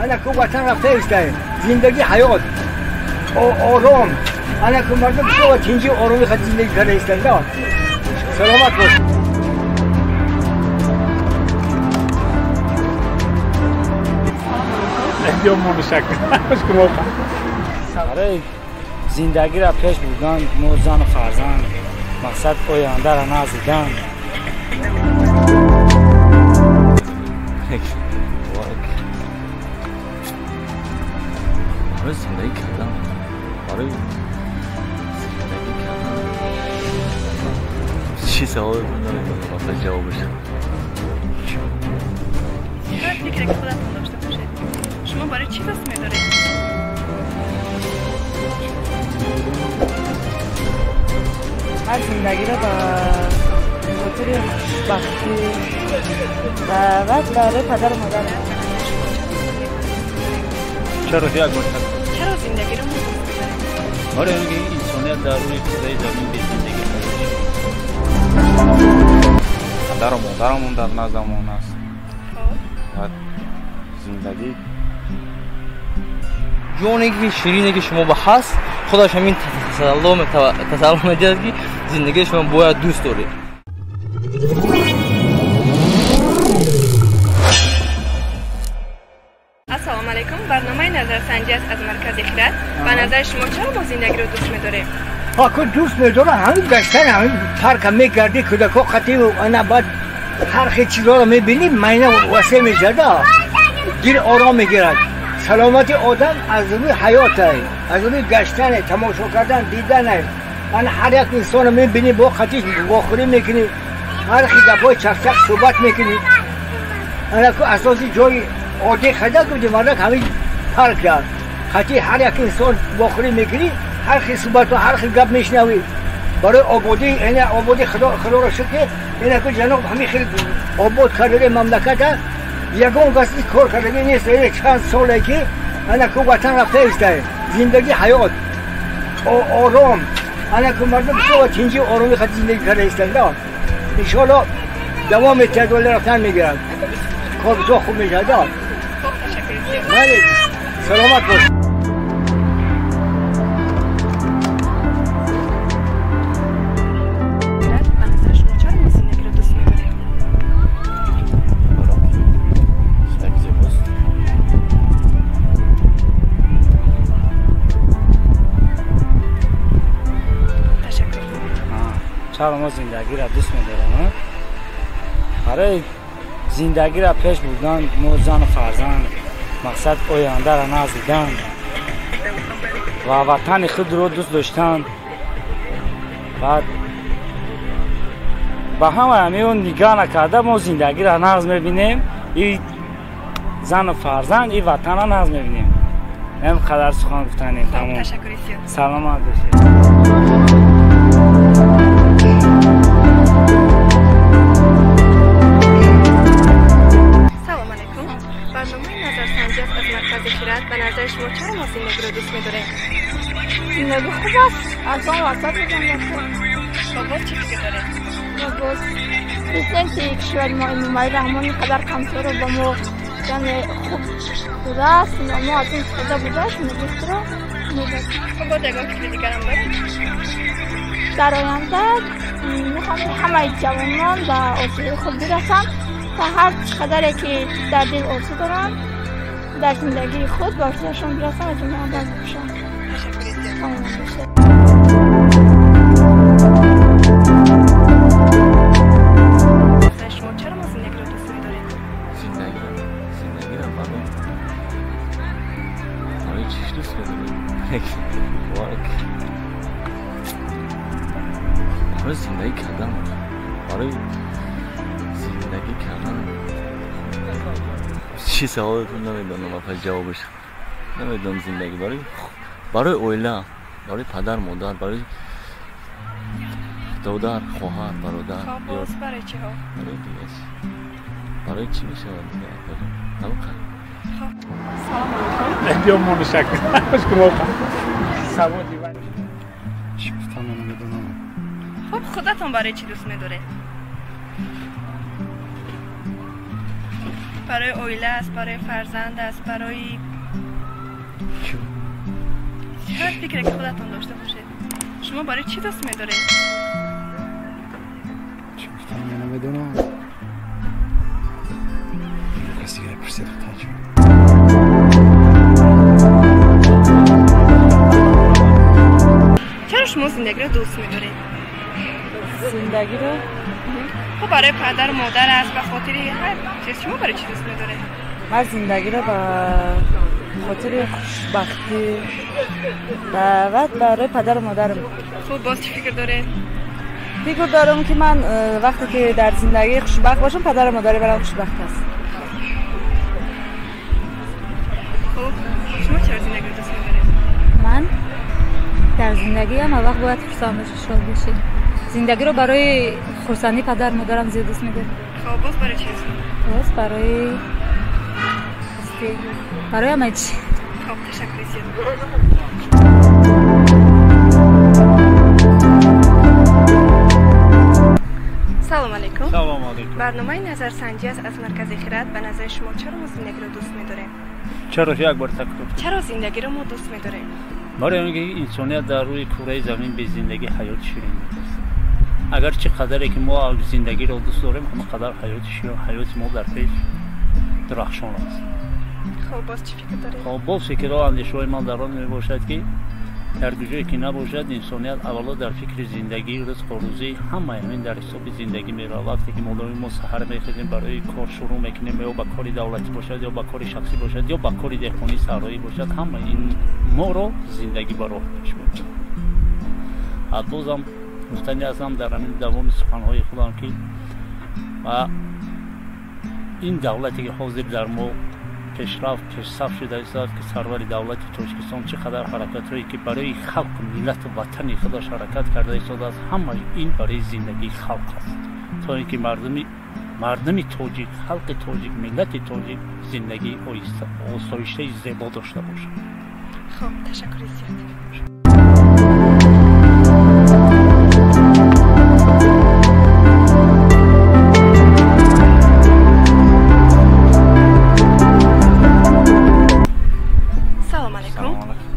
Ана ку ватан рафта истае. Зиндагӣ ҳаёт. Ором. Ана ку мардум бисёр тинҷи ороми хат зиндагӣ карда истанд. Саломат бош. Барои зиндагиро пеш бурдан мо зану фарзанд мақсад ояндаро назидан. Барои зиндагӣ кардан, барои зиндагӣ кардан. Чӣ савол намедонам ҷавобаш. Ҳар фикре ки худатон дошта бошед. Шумо барои чӣ дӯст медоред? Ҳар зиндагиро ба хотири хушбахтӣ ва баъд барои падару модар. Чаро як бошад? Чаро зиндагиро мо дӯст медорем? Барои он ки инсоният дар рӯи кураи замин бе зиндагӣ намешавад. Падару модарамон дар наздамон аст. Ва зиндагӣ ҷоне ки ширине ки шумо ба ҳаст, худаш ҳамин тасалло медиҳад ки зиндагии шумо бояд дӯст доред. Ассалому алайкум. Барномаи назарсанҷӣ аст аз маркази Хирад. Ба назари шумо чаро мо зиндагиро дӯст медорем? Ҳаку дӯст медорам, ҳамин гаштан, ҳамин парка мегардӣ, кӯдакҳо қатӣ ана баъд ҳар хел чизҳоро мебинӣ, майна васеъ мешавад, дил ором мегирад. Саломати одам аз рӯи ҳаёт, аз рӯи гаштане, тамошо кардан, дидане. Ана ҳар як инсонро мебинӣ, бо қатиш вохӯрӣ мекунӣ, ҳар хел гапҳои чақчақ суҳбат мекунӣ. Ана ку асоси ҷои оддӣ харида будем, мардак ҳамин парк аст. Қатъи ҳар як инсон вохӯрӣ мекунӣ, ҳар хел суҳбатҳо, ҳар хел гап мешунавӣ. Барои ободӣ, ина ободӣ Худоро шукр, ина ку ҷаноб ҳамин хел обод кардаги мамлакат аст. Ягон кас кор кардаги нест. Чанд соле ки ана ку ватан рафта истае. Зиндагӣ ҳаёт. Ором. Ана ку мардум бисёр тинҷи ороми хат зиндагӣ карда истанд. Иншоалло давом метиҳад, вале рафтан мегирад. Кор бисёр хуб мешавад. Бале, саломат бош. Ба назари шумо чаро мо зиндагиро дӯст медорем? Зиндагӣ зебост. Ташаккур. Чаро мо зиндагиро дӯст медорем? Барои зиндагиро пеш бурдан мо зану фарзанд мақсад ояндаро назидан ва ватани худро дӯст доштан. Баъд ба ҳамаи ҳамин нигаҳ накарда мо зиндагиро нағз мебинем, и зану фарзанд, и ватанро нағз мебинем. Ин қадар сухан гуфтанем. Тамом. Ташаккури зиёд. Саломат бошед. Салом алайкум. Барномаи назарсанҷӣ аст аз маркази Хирад. Ба назари шумо чаро мо зиндагиро дӯст медорем? Зиндагӣ хуб аст, аз он лаззат мебарем. Ва боз чӣ фикр доред? Ва боз президенти кишвари мо Эмомалӣ Раҳмон ин қадар камсоро ба мо яъне хуб додааст, мо аз он истифода бурда зиндагии худро мебарем. Хуб, боз ягон фикри дигарам доред? Дар оянда мехоҳам ки ҳамаи ҷавонон ба орзуи худ бирасанд та ҳар чӣ қадаре ки дар дил орзу доранд дар зиндагии худ ба орзуяшон бирасанд ва ҷомеа баз бошанд. Ташаккури зиёд. Саломат бошед. Шумо чаро мо зиндагиро дӯст медоред? Зиндагиро барои чиш дӯст медорем? Барои зиндагӣ кардан, барои зиндагӣ кардан. Чӣ саволатон намедонам ҷавобаш. Намедонам зиндагӣ барои оила, барои падар, модар, барои додар, хоҳар, бародар. Боз барои чиҳо? Барои дигар чӣ? Барои чӣ мешавад дигар? Тамом. Салом алайкум. Чӣ гуфтам намедонам. Хуб, худатон барои чӣ дӯст медоред? Барои оила аст, барои фарзанд аст, барои ҳар фикре ки худатон дошта бошед. Шумо барои чӣ дӯст медоред? Чӣ гуфтам, ман намедонам. Кас дигаре пурсид, хатаҷон. Чаро шумо зиндагиро дӯст медоред? Зиндагиро? Хуб, барои падару модар аст, ба хотири ҳар чиз. Шумо барои чӣ дӯст медоред? Ман зиндагиро ба хотири хушбахтӣ ва барои падару модарам. Хуб, боз чӣ фикр доред? Фикр дорам ки ман вақте ки дар зиндагӣ хушбахт бошам, падару модари барам хушбахт аст. Хуб, шумо чаро зиндагиро дӯст медоред? Ман дар зиндагӣ ҳама вақт бояд хурсанд бошӣ, шод бошӣ. Зиндагиро барои хурсандии падару модарам зиёд дӯст медорам. Хуб, боз барои чӣ? Боз барои ҳама чӣ. Хуб, ташаккури зиёд. Салом алейкум. Салом алейкум. Барномаи назарсанҷӣ аст аз маркази Хирад. Ба назари шумо чаро мо зиндагиро дӯст медорем? Чаро як бор такрор? Чаро зиндагиро мо дӯст медорем? Барои он ки инсоният дар рӯи кураи замин бе зиндагӣ ҳаёти ширин нест. Агар чӣ қадаре ки мо зиндагиро дӯст дорем, ҳама қадар ҳаёти ширин, ҳаёти мо дар пеш дурахшон аст. Хуб, боз чӣ фикр доред? Хуб, боз фикрҳо, андешаҳои ман дар он мебошад ки дар куҷое ки набошад, инсоният аввало дар фикри зиндагӣ, ризқу рӯзӣ, ҳамаи ҳамин дар ҳисоби зиндагӣ меравад. Вақте ки модоми мо саҳар мехезем, барои кор шурӯъ мекунем, ё ба кори давлатӣ бошад, ё ба кори шахсӣ бошад, ё ба кори деҳқонӣ саҳроӣ бошад, ҳамаи ин моро зиндагӣ ба роҳ пеш мебарад. Бозам гуфтанӣ ҳастам дар ҳамин давоми суханҳои худам ки ин давлате ки ҳозир дар мо пешрафт, пешсаф шуда истодааст, ки сарвари давлати Тоҷикистон чӣ қадар ҳаракатҳое ки барои халқу миллату ватани худаш ҳаракат карда истодааст, ҳамаи ин барои зиндагии халқ аст, то ин ки мардуми тоҷик, халқи тоҷик, миллати тоҷик зиндагии осоиштаи зебо дошта бошад. Хуб, ташаккури зиёд.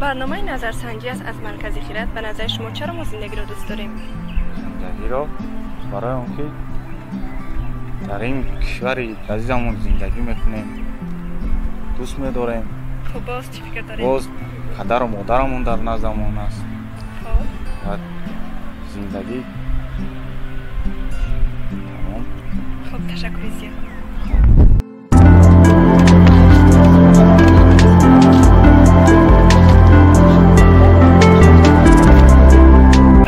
Барномаи назарсанҷӣ аст аз маркази Хирад. Ба назари шумо чаро мо зиндагиро дӯст дорем? Зиндагиро барои он ки дар ин кишвари азизамон зиндагӣ мекунем, дӯст медорем. Хуб, боз чӣ фикр доред? Боз падару модарамон дар наздамон аст. Хуб, ва зиндагӣ тамом. Хуб, ташаккури зиёд.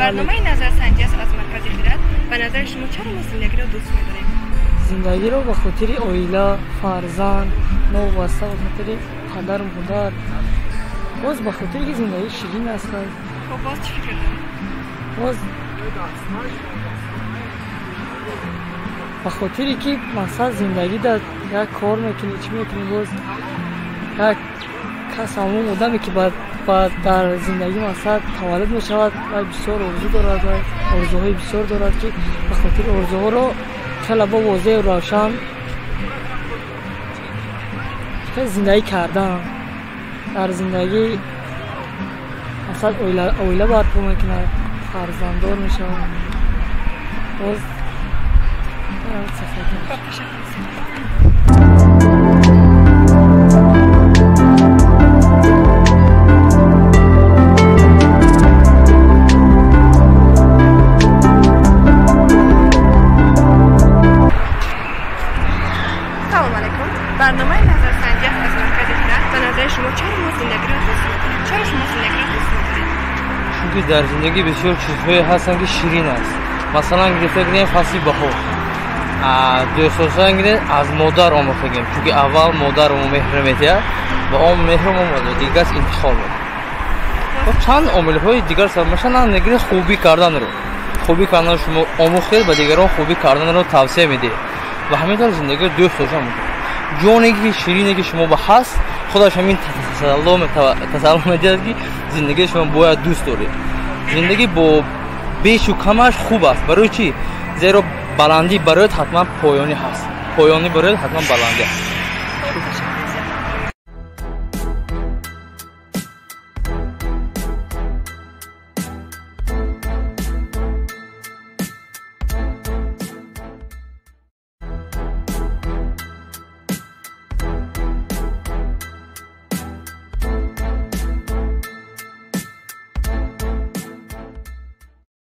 Барномаи назарсанҷӣ аст аз маркази Хирад. Ба назари шумо чаро мо зиндагиро дӯст медорем? Зиндагиро ба хотири оила, фарзанд, новобаста ба хотири падару модар, боз ба хотире ки зиндагӣ ширин аст. Хуб, боз чӣ фикр доред? Боз ба хотире ки мақсад зиндагӣ дар як кор мекунӣ, чӣ мекунӣ, боз як кас ҳамон одаме ки дар зиндагӣ мақсад таваллуд мешавад ва бисёр орзу дорад ва орзуҳои бисёр дорад ки ба хотири орзуҳоро хеле бо возеҳу равшан зиндагӣ кардан, дар зиндагӣ мақсад оила барпо мекунад, фарзанддор мешавад. Боз Барномаи назарсанҷӣ аст аз маркази Хирад. Ба назари шумо чаро мо зиндагиро дӯст медорем? Чаро шумо зиндагиро дӯст медоред? Чунки дар зиндагӣ бисёр чизҳое ҳастанд ки ширин аст. Масалан, гирифта гирем фасли баҳор. Дӯстдоштан гирем аз модар омӯхтагем, чунки аввал модар мо меҳр медиҳад ва он меҳрро мо ба дигар интиқол медиҳем. Чанд омилҳои дигар сабаб, масалан, нагирем хубӣ карданро. Хубӣ карданро шумо омӯхтед, ба дигарон хубӣ карданро тавсия медиҳед ва ҳамин тавр зиндагиро дӯст доштан мумкин. Ҷоне ки ширине ки шумо ба ҳаст, худаш ҳамин тасалло медиҳад ки зиндагии шумо бояд дӯст доред. Зиндагӣ бо бешу камаш хуб аст. Барои чӣ? Зеро баландӣ барояд ҳатман поёнӣ ҳаст, поёнӣ барояд ҳатман баландӣ аст. Хуб, ташаккур.